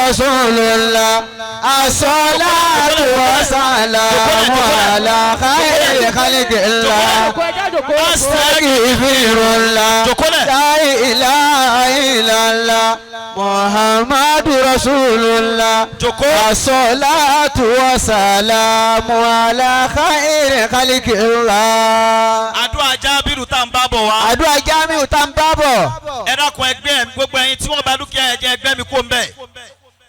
Rasulullah. As-salatu was-salamu ala khairi khalqillah. Astaghfirullah. La ilaha illallah. Muhammadu Rasulullah. As-salatu was-salamu ala khairi khalqillah. Àdúrà Jábìrù tá n bá bọ̀ wá. Àdúrà Jamiu tá n bá bọ̀. Ẹ dákun ẹgbẹ́ gbogbo ẹ̀yin tí wọ́n bá dúkìá ẹ jẹ́ ẹgbẹ́ mi kó ń bẹ̀.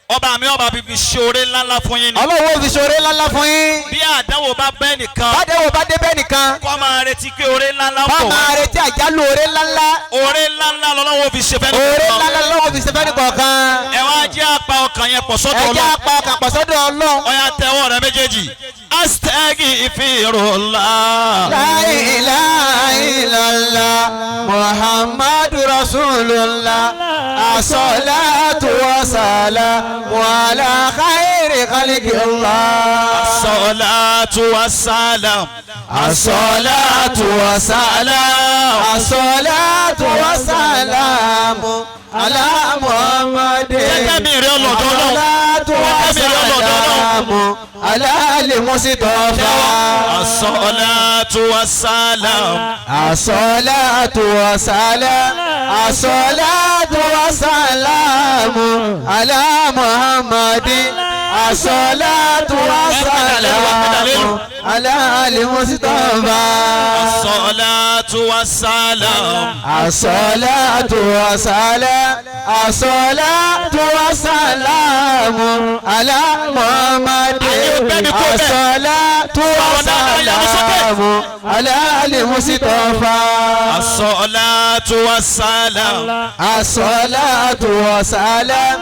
Ọba mi ọba bíbí ṣe oore ńláńlá fún yín ni. Ọlọ́run ó fi ṣoore ńláńlá fún yín. Bí àdánwò bá bẹ́ nìkan. Bádẹ́wò bá dé bẹ́ẹ̀ nìkan. Kọ́ máa retí pé oore ńláńlá ń Bá bọ̀ wá. máa retí àjálù oore ńláńlá. Oore ńláńlá lọ́lọ́wọ́ fi ṣe fẹ́ Oore nìkan. ńláńlá lọ́wọ́ fi ṣe fẹ́ nìkọ̀ọ̀kan. Ẹ wá jẹ́ apá ọkàn yẹn pọ̀ sọ́dọ̀ Ẹ jẹ́ Ọlọ́run. apá ọkàn pọ̀ sọ́dọ̀ Ọlọ́run. Ọya tẹwọ́ rẹ méjèèjì. Astaghfirullah. La ilaha illallah Muhammadu Rasulullah. As-salatu was-salamu ala khairi khalqillah. As-salatu was-salam. As-salatu was-salam. As-salatu was-salamu ala Muhammadin. Jẹ́jẹ́ mi rí ọlọ́dọ̀ Ọlọ́run. As-salatu Jẹ́jẹ́ mi rí ọlọ́dọ̀ Ọlọ́run. was-salamu ala al-Mustafa. As-salatu was-salam. As-salatu was-salam. As-salatu was-salamu ala Muhammadin. As-salatu was-salamu ala al-Mustafa. As-salatu was-salam. As-salatu was-salam. As-salatu was-salamu ala Muhammadin. As-salatu was-salamu ala al-Mustafa. As-salatu was-salam. As-salatu was-salam.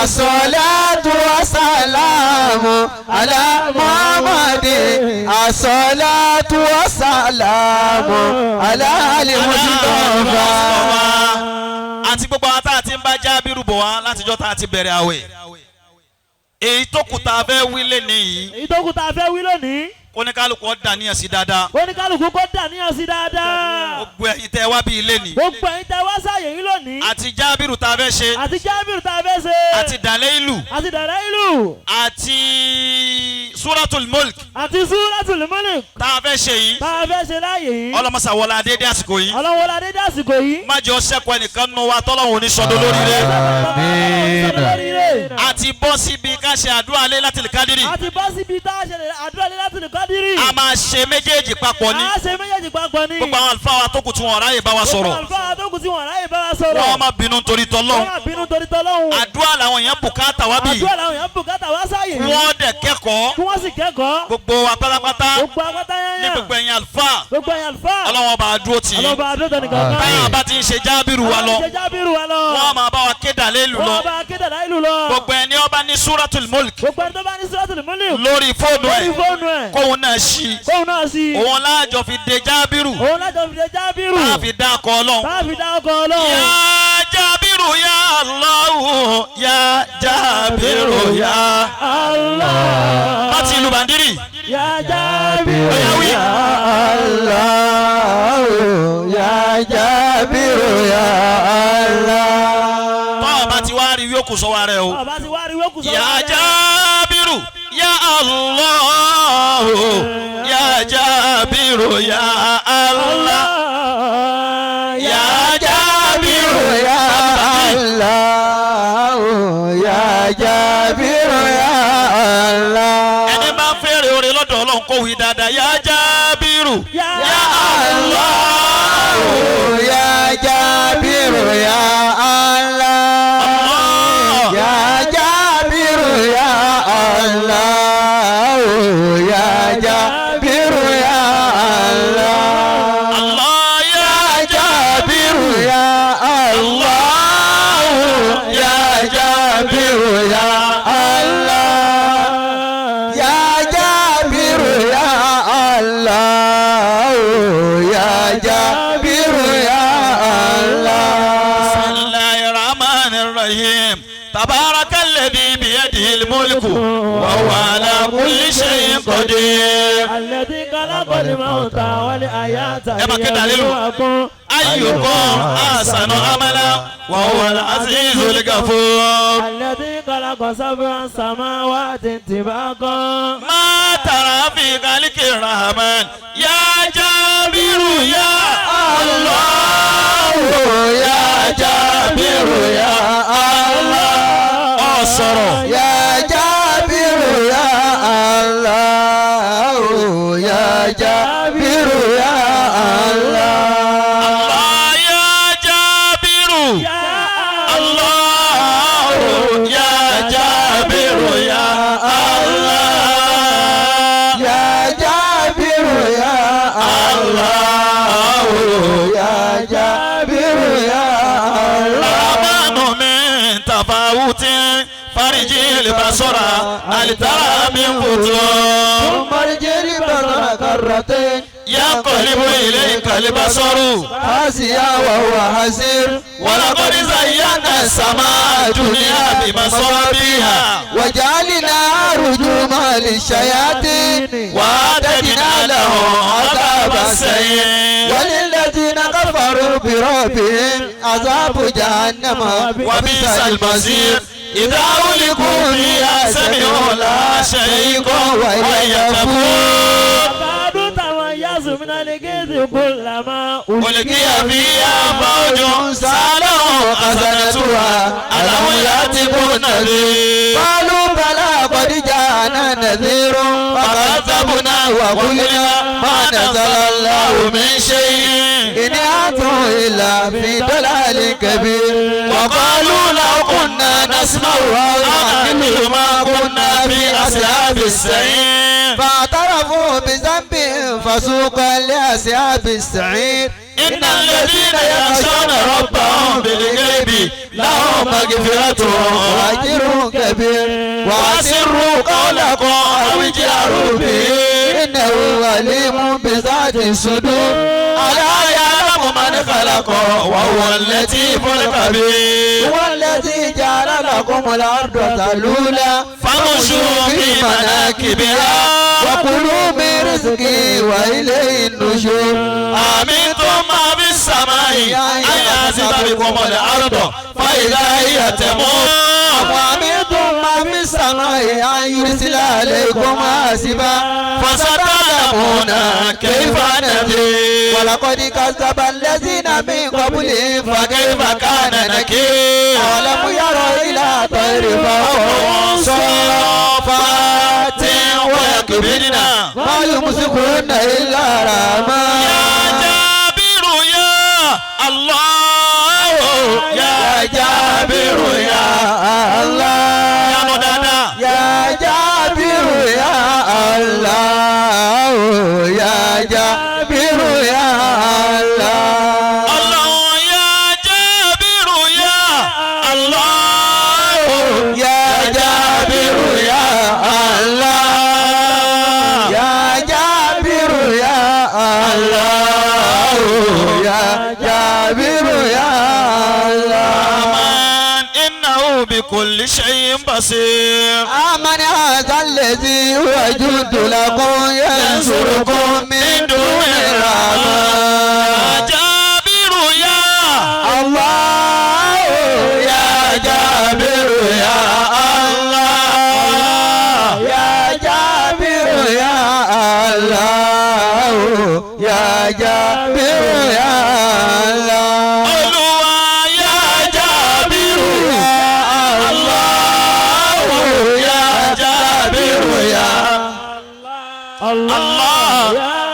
As-salatu was-salamu ala Muhammadin. As-salatu was-salamu ala al-Mustafa. Àti gbogbo àwọn tá a ti ń bá Jábìrù bọ̀ wá látijọ́ tá a ti bẹ̀rẹ̀ àwẹ̀. Èyí tó kù tá a fẹ́ wí lé nìyí. Èyí tó kù tá a fẹ́ wí lónìí. Kóníkálukú ó dàníyàn sí dáadáa. Oníkálukú kó dàníyàn sí dáadáa. Gbogbo ẹ̀yin tẹ́ wá bí ilé ni. Gbogbo ẹ̀yin tẹ́ wá sáyè yín lónìí. Àti Jábìrù tá a fẹ́ ṣe. Àti Jábìrù tá a fẹ́ ṣe. Àti Dàlẹ́ìlù. Àti Dàlẹ́ìlù. Àti Suratul Mulk. Àti Suratul Mulk. Tá a fẹ́ ṣe yìí. Tá a fẹ́ ṣe láàyè yìí. Ọlọ́mọṣà wọlé adédé àsìkò yìí. Ọlọ́wọ́lá dédé àsìkò yìí. Má jẹ́ ọṣẹ́kọ ẹnìkan nù wa tọ́lọ́hún ní sọdún lórí rẹ̀. Àmín. A ti bọ́ síbi ká ṣe àdúrà lé láti lè kádìrì. A ti bọ́ síbi tá a ṣe àdúrà lé láti lè kádìrì. A máa ṣe méjèèjì papọ̀ ní. A ṣe méjèèjì papọ̀ ní. Gbogbo àwọn àlùfáà wa tó kù tí wọn ráyè bá wa sọ̀rọ̀. Gbogbo àlùfáà wa tó kù tí wọn ráyè bá wa sọ̀rọ̀. Wọ́n má bínú torí tọ́lọ́hún. Wọ́n má bínú torí tọ́lọ́hún. Àdúrà làwọn èèyàn bùkátà wá bí. Àdúrà làwọn èèyàn bùkátà wá sáyè. Wọ́n dẹ̀ kẹ́kọ̀ọ́. Kí wọ́n sì kẹ́kọ̀ọ́. Gbogbo wa pátápátá. Gbogbo apáta yányán. Ní gbogbo ẹ̀yin àlùfáà. Gbogbo ẹ̀yin àlùfáà. Ọlọ́wọ́n bá dúró tì í. Ọlọ́wọ́n bá dúró tì nìkan. Táyà bá ti ń ṣe Jábìrù wa lọ. Ṣe Jábìrù wa lọ. Wọ́n máa bá wa ké Dàlẹ́ìlù lọ. Wọ́n bá ké Dàlẹ́ìlù lọ. Gbogbo ẹni ó bá ní Suratul Mulk. Gbogbo ẹni tó bá ní Suratul Mulk. Lórí fóònù ẹ̀. Lórí fóònù ẹ̀. Kóun náà ṣí. Kóun náà ṣí. Òun láàjọ fi de Jábìrù. Òun láàjọ fi de Jábìrù. Tá a fi dá ọkọ̀ Ọlọ́run. Tá a fi dá ọkọ̀ Ọlọ́run. Ya Jábìrù ya Allahu ya Jábìrù ya Allah. Láti ìlú Bàndírì. Ya Jábìrù ya Allah. Ya Jábìrù ya Allah. Tọ́ ọba ti wá rí wíwókù sọ́wọ́ rẹ o. Ọba ti wá rí wíwókù sọ́wọ́ rẹ. Ya Jábìrù ya Allah. Ya Jábìrù ya Allah. Ya Jábìrù ya Allah. Ya Jábìrù ya Allah. Ẹni bá ń fẹ́rẹ̀ oore lọ́dọ̀ Ọlọ́run kó wí dáadáa. Ya Jábìrù ya Allah. Ya Jábìrù ya Allah. Ya Jábìrù ya Allah. Ya Jábìrù ya Allah. Allah ya Jábìrù ya Allah. Ya Jábìrù ya Allah. Ya Jábìrù ya Allah. Ya Jábìrù ya Allah. Bismillahir Rahmanir Rahim. Tabarakalladhi biyadihil mulku wa huwa ala kulli shay'in qadir. Alladhi khalaqal mawta wal hayata Ẹ máa ké dàlílù. liyabluwakum Ayyukum ahsanu amala wa huwal azizul ghafur. Alladhi الذي خلق سبع سماوات طباقا ما ترى في خلق الرحمن يا جابر يا الله يا جابر يا الله ọ̀sọ̀rọ̀ يا جابر يا الله يا جابر يا الله الله يا جابر الله يا جابر يا الله يا جابر يا الله يا جابر يا الله الرحمن من تفاوت فرجي البصر هل ترى من فطور ثم ارجع البصر كرتين ينقلب إليك البصر حاسيا وهو حسير ولقد زينا السماء الدنيا بمصابيح وجعلنا رجوما للشياطين وأعتدنا لهم عذاب السعير وللذين كفروا بربهم عذاب جهنم وبئس المصير إذا ألقوا فيها سمعوا لها شهيقا وهي تفور بعد تميز من الغيظ كلما ألقي فيها فوج سألهم خزنتها ألم يأتكم نذير قالوا بلى قد جاءنا نذير فكذبنا وقلنا ما نزل الله من شيء إن أنتم إلا في ضلال كبير وقالوا لو كنا نسمع أو نعقل ما كنا في أصحاب السعير فاعترفوا بذنبهم فسوقا لأصحاب السعير إن الذين يخشون ربهم بالغيب لهم مغفرة وأجر كبير وأسروا قولكم أو اجهروا به إنه عليم بذات الصدور ألا يعلم من خلق وهو اللطيف الخبير هو الذي جعل لكم الأرض ذلولا فامشوا في مناكبها وكلوا من رزقه وإليه النشور أمنتم ما في السماء أن يخسف بكم الأرض فإذا هي تمور وأمنتم ما في السماء أن يرسل عليكم حاسبا فستعلمون كيف نذير ولقد كذب الذين من قبلهم فكيف كان نكير أولم يروا إلى طير فوقهم صافات ويقبلن ما يمسكهن إلا رحمن يا جابر يا الله يا جابر يا الله يا دادا يا جابر يا الله يا جابر يا الله الله يا جابر يا الله يا جابر يا الله يا جابر يا الله يا جابر يا الله الرحمن إنه بكل شيء بصير آمن هذا الذي هو جند لكم ينصركم من دون يا الرحمن جابر يا الله يا جابر يا الله يا جابر يا الله يا جابر يا الله Olúwa يا جابر الله يا جابر يا الله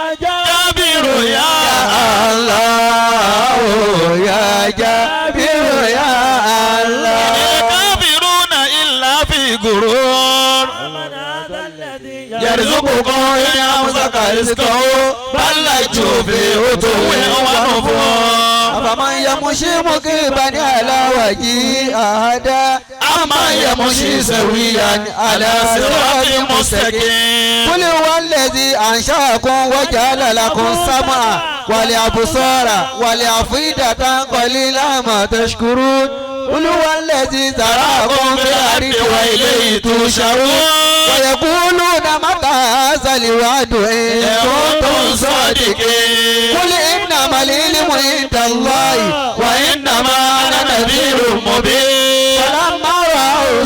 يا جابر يا الله يا جابر يا الله الكافرون إلا في غرور من هذا الذي يرزقكم إن أمسك رزقه بل لجوا في عتو ونفور أفمن يمشي مكبا على وجهه أهدى أمن يمشي سويا على صراط مستقيم قل هو الذي أنشأكم وجعل لكم السمع والأبصار والأفئدة قليلا ما تشكرون قل هو الذي ذراكم في الأرض وإليه تحشرون ويقولون متى هذا الوعد إن كنتم كنتم صادقين صادقين قل إنما العلم عند الله وإنما أنا نذير مبين فلما رأوا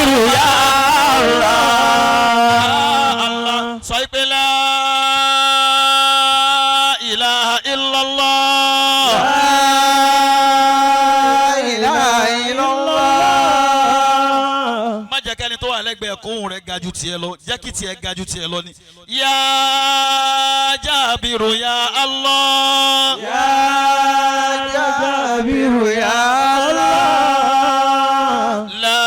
Jábìrù ya Allah. Allah sọ pé la ilaha illallah. La ilaha illallah. Má jẹ́ kẹ́ni tó wà lẹ́gbẹ̀ẹ́ kóhùn rẹ̀ ga ju tiẹ̀ lọ, jẹ́ kí tiẹ̀ ga ju tiẹ̀ lọ ni. Ya Jábìrù ya Allah. Ya Jábìrù ya Allah. La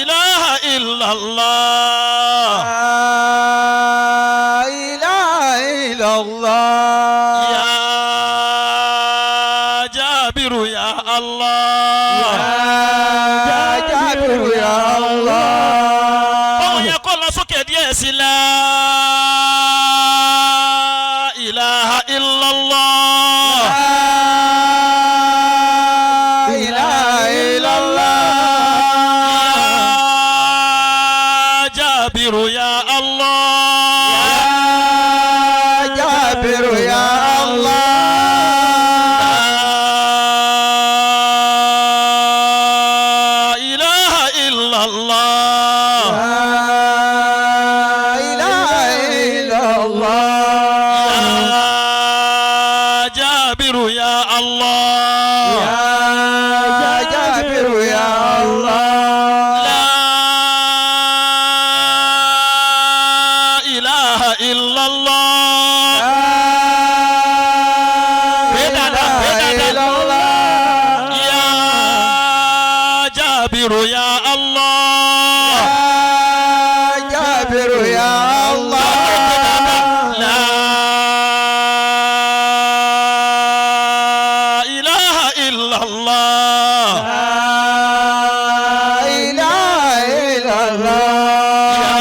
ilaha illallah. La ilaha illallah. Ya Jábìrù ya Allah. Ya Jábìrù ya Allah. Ohun yẹn kó lọ sókè díẹ̀ sí la ilaha illallah. La ilaha illallah. Ya Jábìrù ya Allah. Ya Jábìrù ya Allah. La ilaha illallah. La ilaha illallah. Ya Jábìrù ya Allah. Ya Jábìrù ya Allah. La ilaha illallah. La Pé dáadáa, pé ilaha dáadáa. illallah. Ya Jábìrù ya Allah. Ya Jábìrù ya Allah. La ilaha illallah. La ilaha illallah. Ya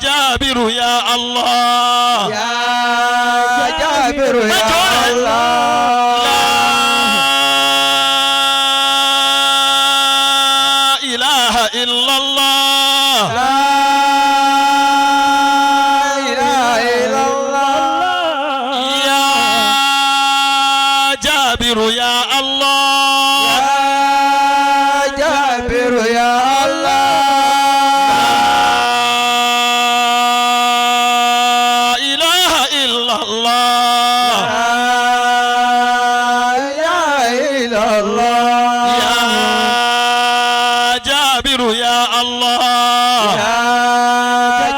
Jábìrù ya Allah. Ya Jábìrù ya Allah. La ilaha illallah. La ilaha illallah. Ya Jábìrù ya Allah. Ya Jábìrù ya Allah. La ilaha illallah. La ilaha illallah. Ya Jábìrù ya Allah. Ya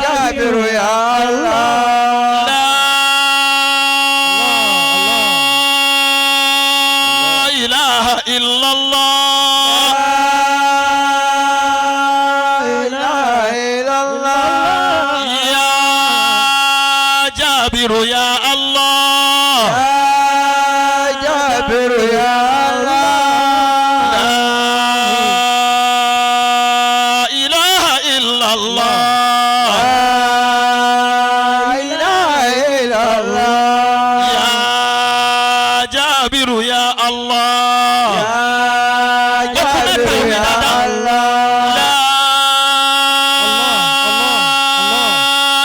Jábìrù ya Allah. La ilaha illallah. La ilaha illallah. Ya Jábìrù ya Allah. Ya Jábìrù ya Allah. La ilaha illallah. La ilaha illallah. Ya Jábìrù ya Allah. Ya Jábìrù ya Allah. La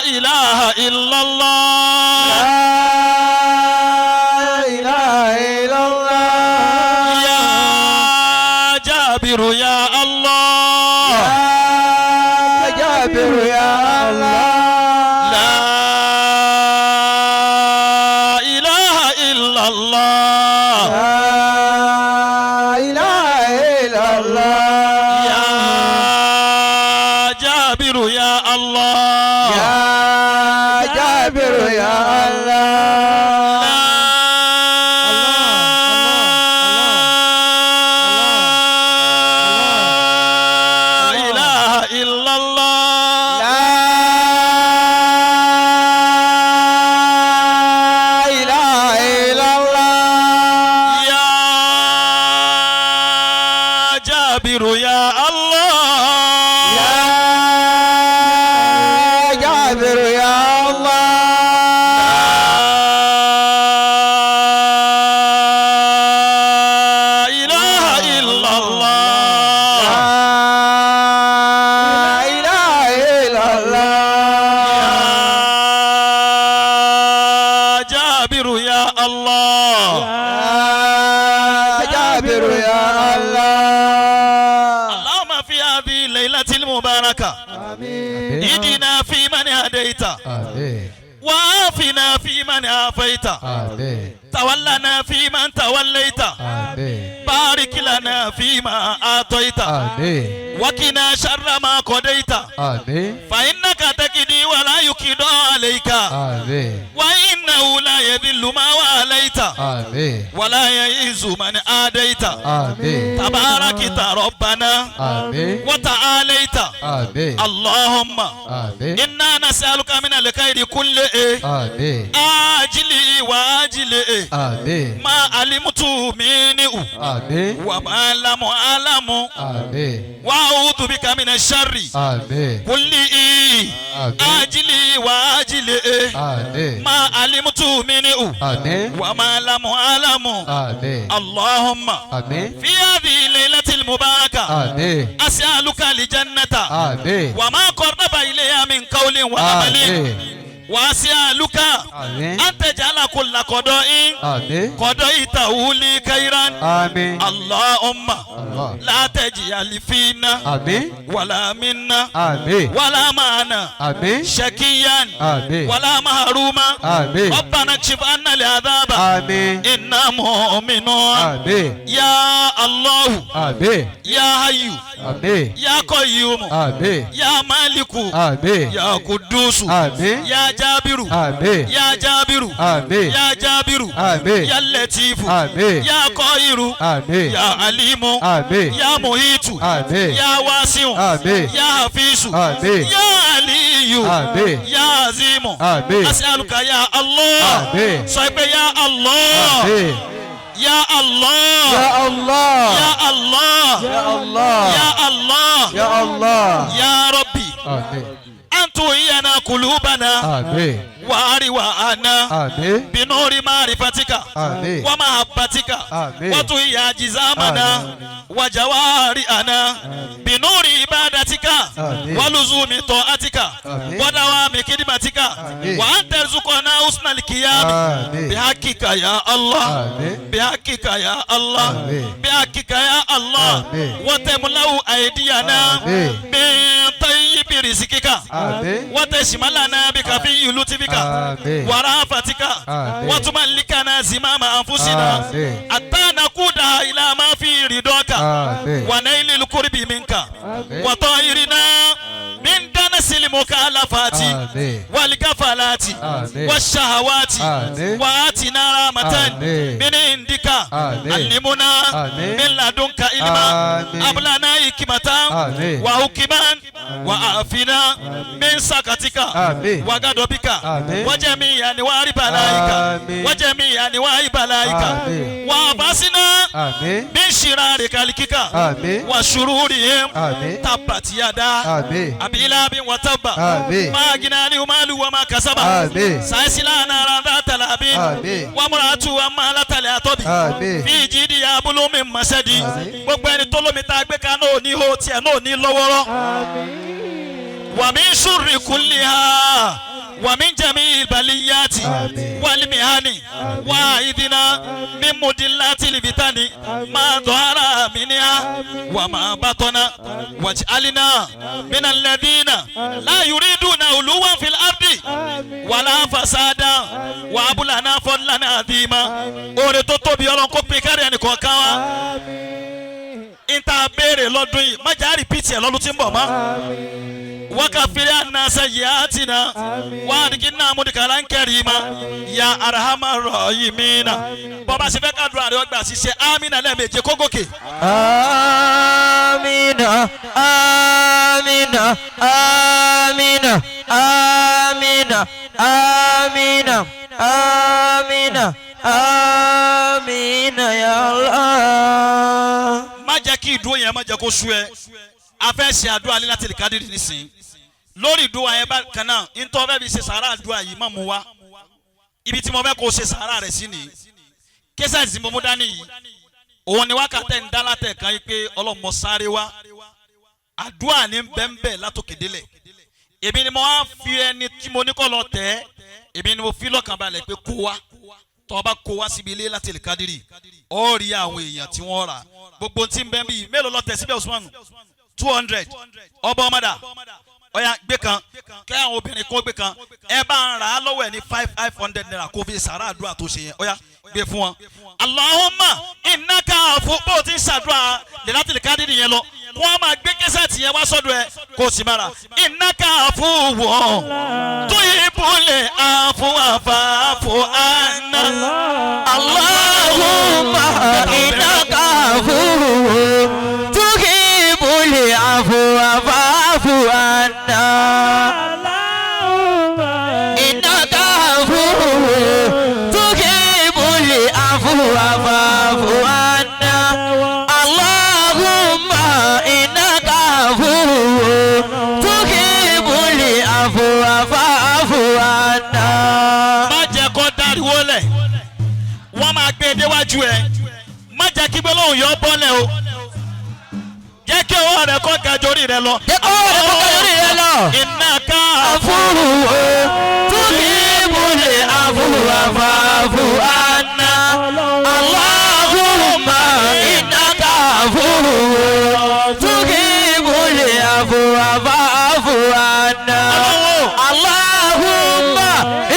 ilaha illallah. La ilaha illallah. Ya Jábìrù ya Allah. Ya Jábìrù ya Allah. La ilaha illallah. La ilaha illallah. Ya Jábìrù ya Allah. Ya Jábìrù ya Allah. La ilaha illallah. La ilaha illallah. Ya Jábìrù ya Allah. Ya Jábìrù ya Allah. La ilaha illallah. La ilaha illallah. Ya Jábìrù ya Allah. Ya Jábìrù ya المباركة. آمين. اهدنا فيمن هديت. آمين. وعافنا فيمن عافيت. آمين. تولنا فيمن توليت. آمين. بارك لنا فيما أعطيت. آمين. وقنا شر ما قضيت. آمين. فإنك تقضي ولا يقضى عليك. آمين. وإنه لا يذل ما واليت. آمين. ولا يعز من آديت. آمين. تباركت ربنا. آمين. وتعاليت. آمين. اللهم آمين. إنا نسألك من الخير كله آمين. عاجله وآجله آمين. ما علمت منه آمين. وما لم أعلم. آمين. وأعوذ بك من الشر آمين. كله آمين. عاجله وآجله آمين. ما علمت منه آمين. وما لم أعلم. آمين. اللهم آمين. في هذه الليلة المباركة آمين. أسألك الجنة آمين. وما قرب إليها من قول وعمل. آمين. وأسألك آمين. أن تجعل كل قضاء آمين. قضيته لي خيرا. آمين. اللهم الله. لا تجعل فينا آمين. ولا منا آمين. ولا معنا آمين. شقيا آمين. ولا محروما. آمين. ربنا اكشف عنا العذاب آمين. إنا مؤمنون. آمين. يا الله. آمين. يا حي. آمين. يا قيوم. آمين. يا مالك. آمين. يا قدوس. آمين. يا جابر. آمين. يا جابر. آمين. يا جابر. آمين. يا لطيف. آمين. يا قاهر. آمين. يا عليم. آمين. يا محيط. آمين. يا واسع. آمين. يا حفيظ. آمين. يا علي. آمين. يا عظيم. آمين. أسألك يا الله. آمين. sọ pé يا الله. آمين. يا الله. يا الله. يا الله. يا الله. يا الله. يا الله. يا ربي. آمين. أن تحيينا قلوبنا آمين. وأرواحنا آمين. بنور معرفتك آمين. ومحبتك. آمين. وتحيي أجسامنا وجوارحنا بنور عبادتك آمين. ولزوم طاعتك آمين. ودوام خدمتك. آمين. وأن ترزقنا حسن القيام آمين. بحقك يا الله. آمين. بحقك يا الله. آمين. بحقك يا الله. آمين. وتملأ أيدينا آمين. من طيب رزقك. آمين. وتشملنا بك في لطفك آمين. ورأفتك. آمين. وتملكنا زمام أنفسنا آمين. حتى نقودها إلى ما في رضاك. آمين. ونيل القرب منك. آمين. وطهرنا من دنس المكالفات آمين. والغفلات آمين. والشهوات. آمين. وآتنا رحمة آمين. من عندك. آمين. علمنا آمين. من لدنك علما. آمين. هب لنا حكمة آمين. وحكما وعافنا من سخطك آمين. وغضبك آمين. وجميع أنواع بلائك. آمين. وجميع أنواع بلائك. آمين. وعافنا آمين. من شرار خلقك آمين. وشرورهم. آمين. تبت يدا آمين. أبي لهب وتب. آمين. ما أغنى عنه ماله وما كسب. آمين. سيصلى نارا ذات لهب. آمين. وامرأته حمالة الحطب. آمين. في جيدها حبل من مسد. آمين. Gbogbo ẹni tó lómi tá a gbé kaná òní hó tiẹ̀ náà ní lọ́wọ́rọ́. ومن شر كلها ومن جميع البليات آمين. والمهن وأعذنا من مضلات الفتن ما ظهر منها وما بطن واجعلنا من الذين لا يريدون علوا في الأرض ولا فسادا وهب لنا فضلا عظيما. Oore tó tóbi Ọlọ́run kó pín kárí ẹnì kọ̀ọ̀kan wa. N ta béèrè lọ́dún yìí, má jà repeat ẹ̀ lọ́dún tí ń bọ̀ mọ́. وكفر عنا سيئاتنا وادخلنا مدخلا كريما يا أرحم الراحمين. Bọ́ba ṣe fẹ́ kádùá rẹ̀ ọgbà ṣiṣẹ́ amínà lẹ́ẹ̀mejì kó gòkè. آمين. آمين. آمين. آمين. آمين. آمين. آمين يا الله. Má jẹ́ kí ìdúró yẹn, má jẹ́ kó sú ẹ. A fẹ́ ṣe àdúrà Laylatul Qadr nísìnyí. Lórí ìdúró yẹn bá kan náà, ntọ́ fẹ́ fi ṣe sàrà àdúrà yìí, má mú wá. Ibi tí mo fẹ́ kó ṣe sàrà rẹ̀ sí nìyí. Késà tí mo mú dání yìí, òun ni wákàtẹ́ ń dá látẹ̀ kan yìí pé ọlọ́mọ sáré wá. Àdúrà ní bẹ́ńbẹ́ látòkè délẹ̀. Èmi ni mo wá fi ẹni tí mo ní kọ́ lọ tẹ̀ ẹ́, èmi ni mo fi lọ́kàn balẹ̀ pé kó wá. Tọ́ bá kó wá síbi Laylatul Qadr, ó rí àwọn èèyàn tí wọ́n rà. Gbogbo tí ń bẹ́ bí mélòó lọ tẹ̀ síbẹ̀, Usman? 200 ọba ọmọdà ọ̀ya gbé kan kẹ́ àwọn obìnrin kó gbé kan ẹ bá ń rà á lọ́wọ́ ẹ̀ ní 500 naira kó fi sàrà àdúrà tó ṣe yẹn ọ̀ya gbé fún wọn. Allahumma innaka afu bó o ti ń ṣàdúrà lẹ́látìlì kádìrì yẹn lọ kó wọn máa gbé kẹsẹ̀tì yẹn wá sọ́dọ̀ ẹ kó o sì máa rà innaka afuwwun tuhibbul afwa fa'fu anna. Allahumma innaka afuwwun tuhibbul afwa fa'fu anna. Innaka afuwwun tuhibbul afwa fa'fu anna. Allahumma innaka afuwwun tuhibbul afwa fa'fu anna. Má jẹ́ kó dáriwó lẹ̀, wọ́n máa gbé e déwájú ẹ, má jẹ́ kí gbólóhùn yọ bọ́lẹ̀ o, jẹ́ kí ọwọ́ rẹ kó ga jórí rẹ lọ. Jẹ́ kí ọwọ́ rẹ kó ga jórí rẹ lọ. Innaka Afuwwun tuhibbul afwa fa'fu anna. Allahumma innaka afuwwun tuhibbul afwa fa'fu anna. Allahumma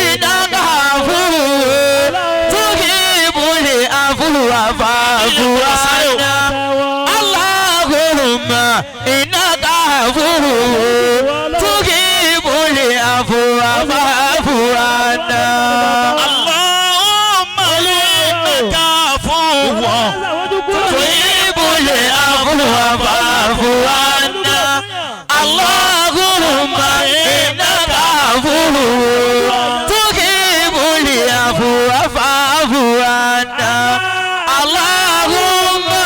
innaka afuwwun tuhibbul afwa fa'fu anna. Allahumma innaka afuwwun tuhibbul afwa fa'fu anna. Allahumma innaka afuwwun Tuhibbul afwa fa'fu anna. Allahumma innaka afuwwun tuhibbul afwa fa'fu anna. Allahumma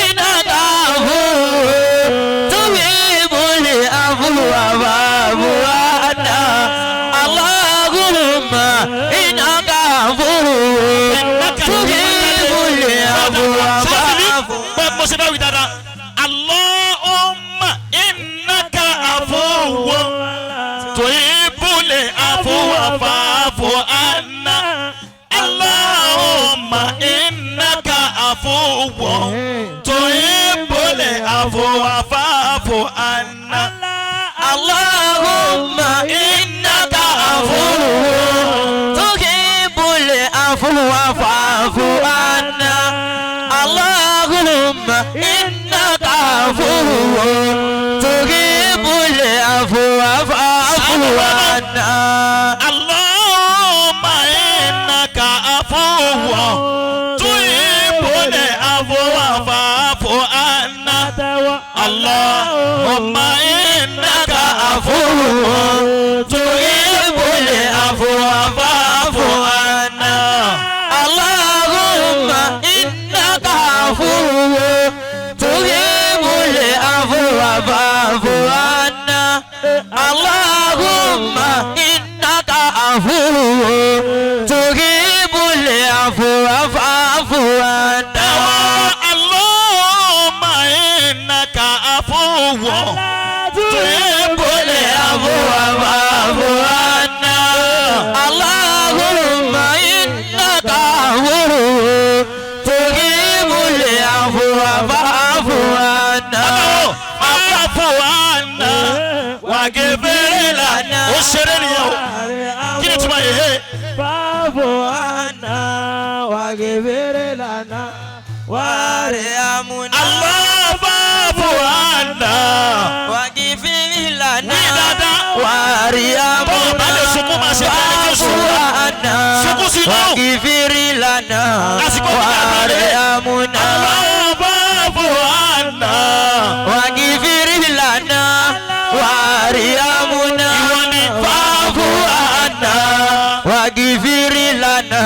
innaka afuwwun tuhibbul afwa fa'fu anna. Allahumma innaka afuwwun tuhibbul afwa fa'fu. Bọ́ mo ṣe bá wí dáadáa. Allahumma innaka afuwwun tuhibbul afwa fa'fu anna. Allahumma innaka afuwwun tuhibbul afwa fa'fu anna. Allahumma innaka afuwwun tuhibbul afwa fa'fu anna. Allahumma innaka afuwwun tuhibbul afwa fa'fu anna. Allahumma innaka afuwwun tuhibbul afwa fa'fu anna. Allahumma innaka Afuwwun tuhibbul afwa fa'fu anna. Allahumma innaka afuwwun tuhibbul afwa fa'fu anna. Allahumma innaka afuwwun tuhibbul afwa fa'fu anna. Allahumma innaka afuwwun Tuhibbul afwa fa'fu anna. Allahumma innaka afuwwun tuhibbul afwa fa'fu anna. Fa'fu anna waghfir lana. Ó ṣeré nìyẹn o, kí ni túmọ̀ yìí? Fa'fu anna waghfir lana Warhamna. Allah fa'fu anna. Waghfir lana. Wí dáadáa. Warhamna. Bọ́ọ̀ bá lè sunkún máa ṣe bẹ́ẹ̀ ní Fa'fu sùn. anna. Sunkún sí inú. Waghfir lana. Àsìkò gbígbà rẹ̀. Warhamna. Allah fa'fu anna. Waghfir lana. Warhamna. Ìwọ ni. Fa'fu anna. Waghfir lana.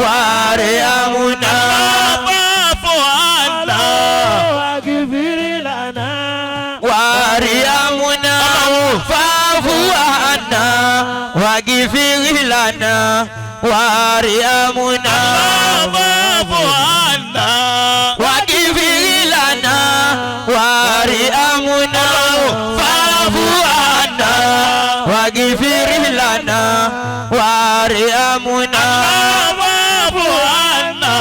Warhamna. Fa'fu anna. Waghfir lana. Warhamna. Fa'fu anna. Waghfir lana. Warhamna. Fa'fu anna. Waghfir lana. Warhamna. Fa'fu anna. Waghfir lana. Warhamna. Fa'fu anna.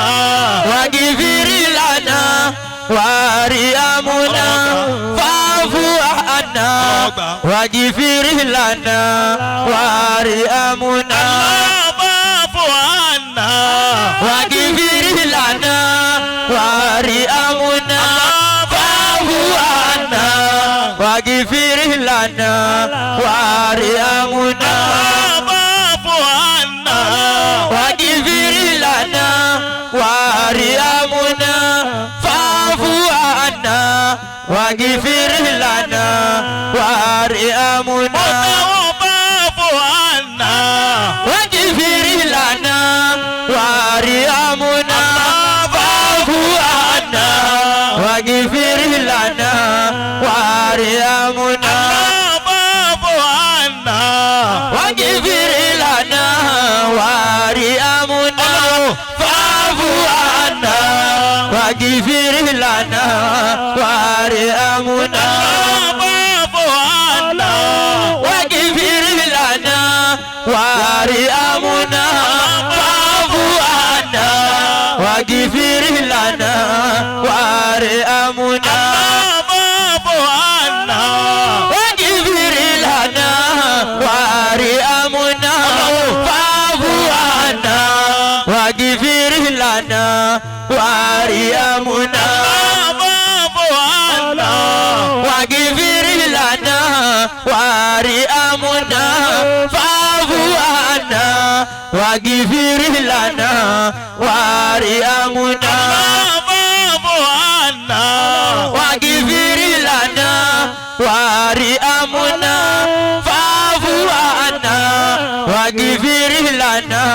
Waghfir lana. Warhamna. Fa'fu عنا واغفر لنا وارحمنا الله فاعف عنا واغفر لنا وارحمنا فاعف عنا واغفر لنا وارحمنا فاعف عنا واغفر لنا وارحمنا فاعف عنا واغفر لنا وارحمنا فاعف عنا واغفر لنا وارحمنا فاعف عنا واغفر لنا وارحمنا فاعف عنا واغفر لنا وارحمنا فاعف عنا واغفر لنا وارحمنا فاعف عنا واغفر لنا وارحمنا فاعف عنا واغفر لنا وارحمنا فاعف عنا واغفر لنا وارحمنا فاعف عنا واغفر لنا وارحمنا فاعف عنا واغفر لنا وارحمنا فاعف عنا واغفر لنا وارحمنا فاعف عنا واغفر لنا وارحمنا فاعف عنا واغفر لنا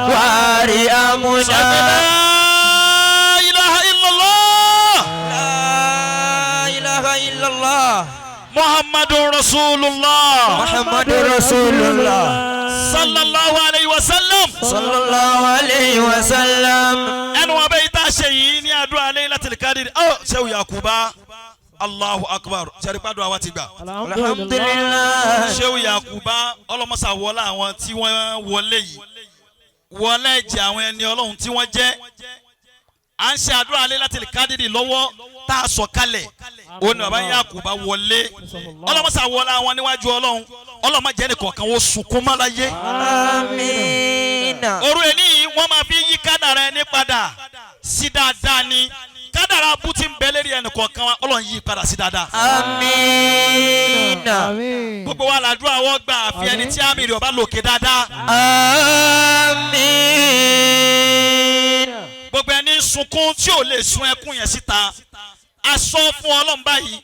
وارحمنا لا إله إلا الله لا إله إلا الله محمد رسول الله محمد رسول الله صلى الله عليه وسلم صلى الله عليه وسلم. Ẹnu abẹ́ yìí tá a ṣe yìí ní àdúrà Laylatul Qadr ọ́ Ṣéwù Yakuba Allahu Akbar sẹ́rípàdùn àwa ti gbà. Alhamdulillah. Ṣéwù Yakuba ọlọ́mọṣà wọlé àwọn tí wọ́n wọlé yìí wọlé ẹ̀jẹ̀ àwọn ẹni ọlọ́run tí wọ́n jẹ́ à ń ṣe àdúrà Laylatul Qadr lọ́wọ́ tá a sọ kalẹ̀ òun ni bàbá Yakuba wọlé ọlọ́mọṣà wọlé àwọn níwájú ọlọ́run ọlọ́mọ jẹ́ nìkọ̀ọ̀kan wọ́n sunkún mọ́ láyé. Àmín. Òru ẹni yìí wọ́n máa fi yí kádàrá ẹni padà sí dáadáa ni kádàrá abú ti ń bẹ lérí ẹnì kọ̀ọ̀kan wa ọlọ́run yí padà sí dáadáa. Àmín. Gbogbo wa làdúrà wọ́n gbà àfi ẹni tí àmì rẹ̀ ọba lòkè dáadáa. Àmín. Gbogbo ẹni sunkún tí ò lè sun ẹkún yẹn síta a sọ fún ọlọ́run báyìí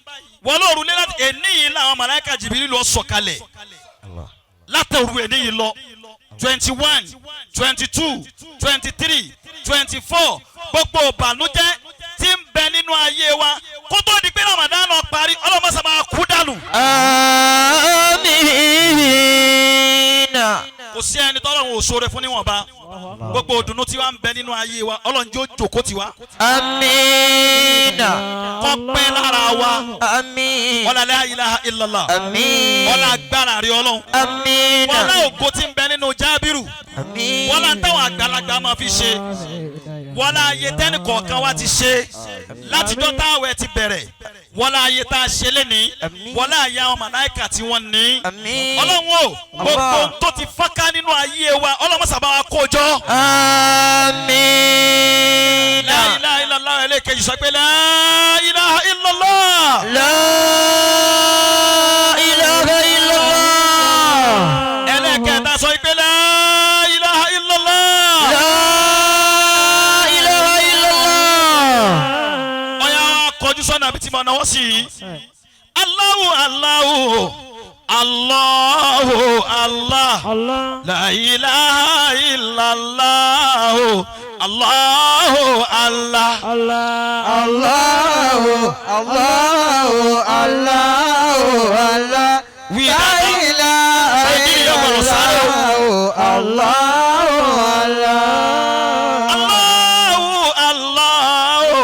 wọ́n lóru lé láti ẹni yìí làwọn màláíkà Jìbìrì lọ sọ̀kalẹ̀ látọ̀rù ẹni yìí lọ 21, 22, 23, 24 gbogbo ìbànújẹ́ tí ń bẹ nínú ayé wa kó tó di pé Ramadan náà parí ọlọ́mọ sábà kú dànù. Àmín. Kò sí ẹni tọ́lọ́run ò ṣoore fún níwọ̀nba gbogbo òdùnnú tí wàá ń bẹ nínú ayé wa ọlọ́run yóò jòkó tiwa Àmín. kó pẹ́ lára wa Àmín. ọlá la ilaha illallah Àmín. ọlá agbára rí ọlọ́run Àmín. wọlá ògo tí ń bẹ nínú Jábírù Àmín. wọlá táwọn àgbàlagbà máa fi ṣe wọlá ayé tẹ́nì kọ̀ọ̀kan wa ti ṣe látijọ́ táwẹ̀ ti bẹ̀rẹ̀ wọlá ayé tá a ṣe lénìí Àmín. wọlá ayé àwọn màláìkà tí wọ́n ní Àmín. ọlọ́run o gbogbo Allah. tó ti fọ́nká nínú ayé wa ọlọ́run sábà wa kó jọ. Àmín. La ilaha illallah ẹlẹ́ẹ̀kejì sọ pé la ilaha illallah. La ilaha illallah. Ẹlẹ́ẹ̀kẹta sọ pé la ilaha illallah. La ilaha illallah. Ọ̀yá kọjú sọ́nà àbí tí mo náwó sí i. Allahu Allahu Allahu Allah. Allah. La ilaha illallah. Allahu Allah. Allah. Allahu Allahu Allahu Allah. Wí La dáadáa. ilaha Nàìjíríà gbọ́dọ̀ sáré o. illallah. Allahu Allah. Allahu Allahu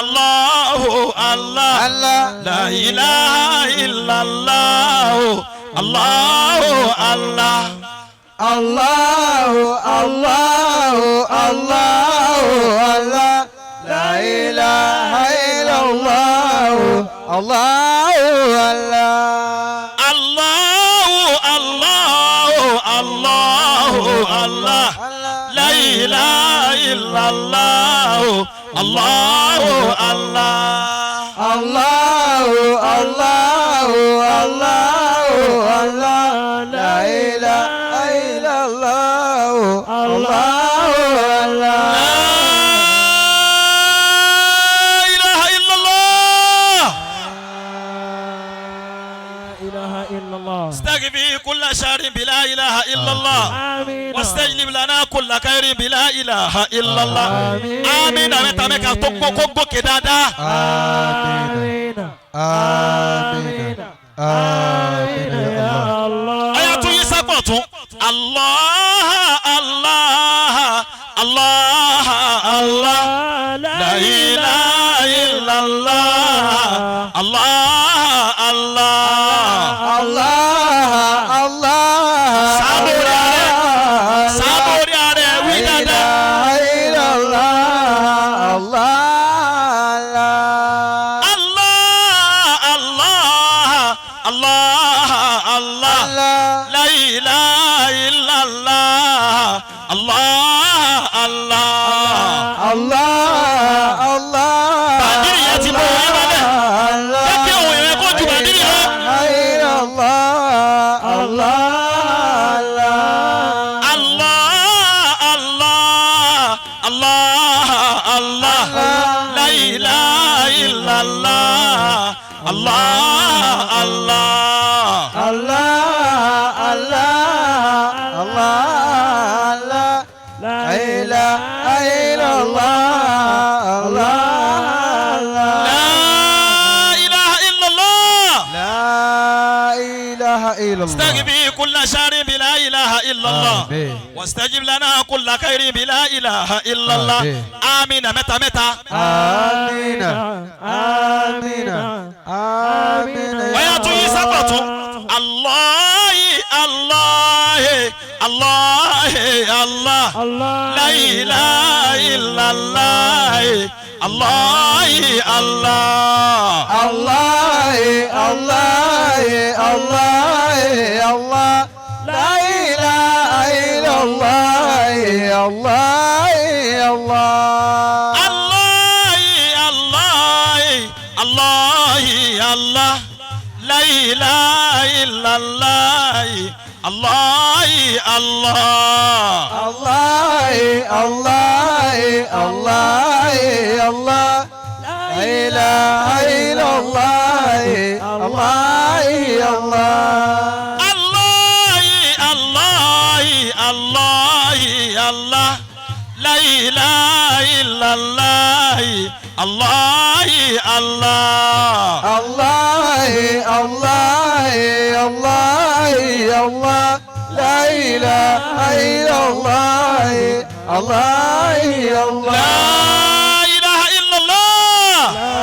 Allahu Allah. Allah. La ilaha illallah. Allahu Allah. Allahu Allahu Allahu Allah. La ilaha illallah. الله الله Allahu Allahu Allahu Allah la ilaha illallah Allahu Allah. الله الله الله الله لا إله إلا الله الله الله La ilaha illallah. لا إله إلا الله. استغفر كل شر بلا إله إلا الله. آمين. واستجلب لنا كل خير بلا إله إلا الله. آمين. Àmín mẹ́ta mẹ́ta tó kó kó gòkè dáadáa. آمين آمين. آمين آمين يا الله Ọ̀yá tún yí sápọ̀ tún. Allah Allah Allah Allah. La ilaha illallah. Allah Allah. الله الله Sábòrí ààrẹ. Sábòrí ààrẹ wí dáadáa. إله إلا الله الله Allah Allah Allah Allah. La ilaha illallah. Allah Allah. الله الله Bàndírì yẹn ti bọ̀ wọ́n balẹ̀. Jẹ́ kí òun yẹn kó ju bàndírì lọ. الله الله Allah Allah Allah Allah. La ilaha illallah. Allah Allah. الله الله الله لا إله إلا الله الله La ilaha illallah. لا إله إلا الله استغفر كل شر بلا إله إلا الله. آمين. واستجب لنا كل خير بلا إله إلا الله. آمين. آمين mẹ́ta mẹ́ta. آمين آمين آمين Ọ̀yá tún yí sápọ̀ tún. Allah Allah Allah Allah. الله La ilaha illallah. Allah Allah. الله الله الله الله لا إله إلا الله الله الله Allah Allah Allah Allah. La ilaha illallah. Allah Allah. الله الله الله الله لا إله إلا الله الله الله Allah Allah Allah Allah. La ilaha illallah. Allah Allah. الله الله الله الله لا إله إلا الله الله الله La ilaha illallah. لا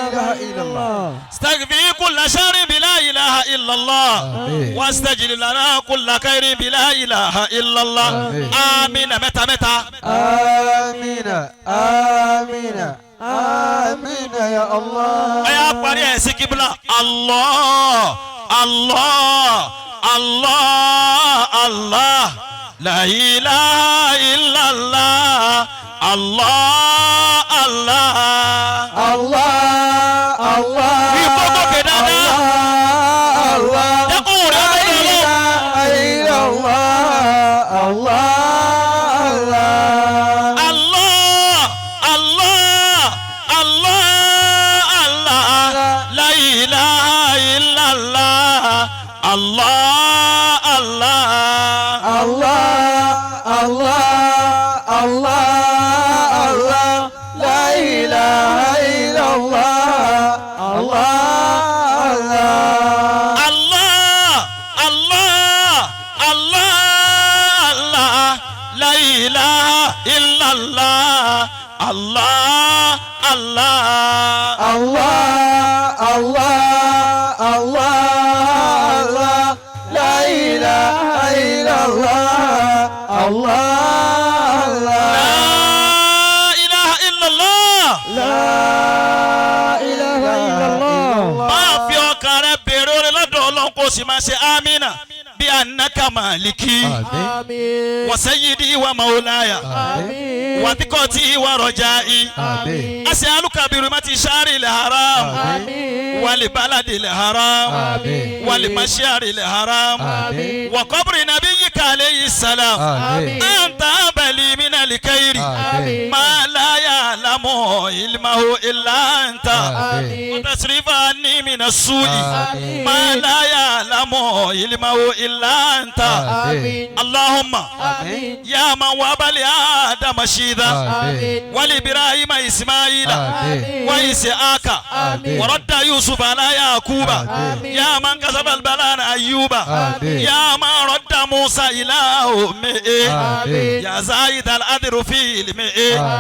إله إلا الله استغفر كل شر بلا إله إلا الله. آمين. واستجل لنا كل خير بلا إله إلا الله. آمين. آمين mẹ́ta mẹ́ta. آمين آمين آمين يا الله Ẹ yá parí ẹ̀ sí kíbla. Allah Allah Allah Allah. La ilaha illallah. Allah Allah. الله الله Wí kó gòkè dáadáa. الله Jẹ́ kó wùrẹ́ لا lọ́dọ̀ Ọlọ́run. إله إلا الله الله الله Allah Allah Allah Allah. La ilaha illallah. Allah Allah. الله الله الله الله لا إله إلا الله الله الله Allah Allah Allah Allah. La ilaha illallah. Allah Allah. الله الله الله الله Ọlọ́run kò sì máa ṣe amina bí anaka maliki. Àmín. Àmín. Wa sayyidi wa maulaya. Àmín. Wa thiqati wa rajai. Àmín. As'aluka bi hurmati shahri al-haram. Àmín. Wal baladi al-haram. Àmín. Wal mash'ari al-haram. Àmín. Wa qabri nabiyyika alayhi salam. Àmín. Anta bali min al-khairi. Àmín. ما لا يعلم علمه إلا أنت. Àmín. وتصرف عني من السوء آمين. ما لا يعلم علمه إلا أنت. Àmín. اللهم Àmín. يا من وهب لآدم شيذا Àmín. ولإبراهيم إسماعيل Àmín. وإسحاق آمين. ورد يوسف على يعقوب. آمين. يا من كسب البلاء عن أيوب. آمين. يا من رد موسى إلى أمه. آمين. يا زايد الأدر في علمه.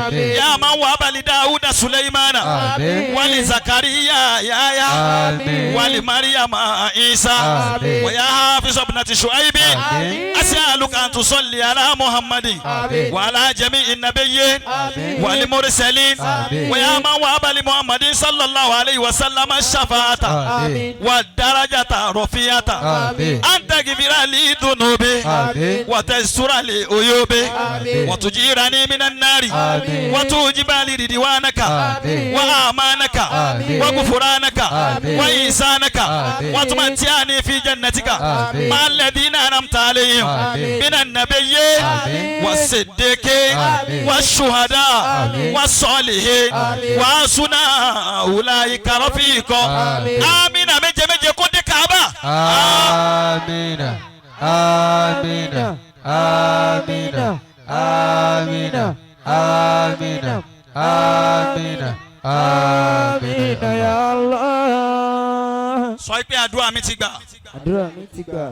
آمين. يا من وهب لداود سليمان. آمين. ولزكريا يحيى. آمين. ولمريم عيسى. آمين. ويا حافظ ابنة شعيب. آمين. أسألك أن تصلي على محمد. آمين. وعلى جميع النبيين. آمين. والمرسلين. آمين. ويا من وهب لمحمد صلى الله عليه وسلم الشفاعة. آمين. والدرجة رفيعة. آمين. أن تغفر لي ذنوبي. آمين. وتستر لي عيوبي. آمين. وتجيرني من النار. آمين. وتوجب لي رضوانك. آمين. وأمانك. آمين. وغفرانك. آمين. وإحسانك. آمين. وتمتعني في جنتك. آمين. مع الذين أنعمت عليهم. آمين. من النبيين. آمين. والصديقين. آمين. والشهداء. آمين. والصالحين. آمين. وحسن أولئك رفيقا. آمين. آمين méje méje kó dé Kaaba. آمين. آمين. آمين. آمين. آمين. آمين. آمين. Ya Allah. Sọ pé àdúrà mi ti gbà. Àdúrà mi ti gbà.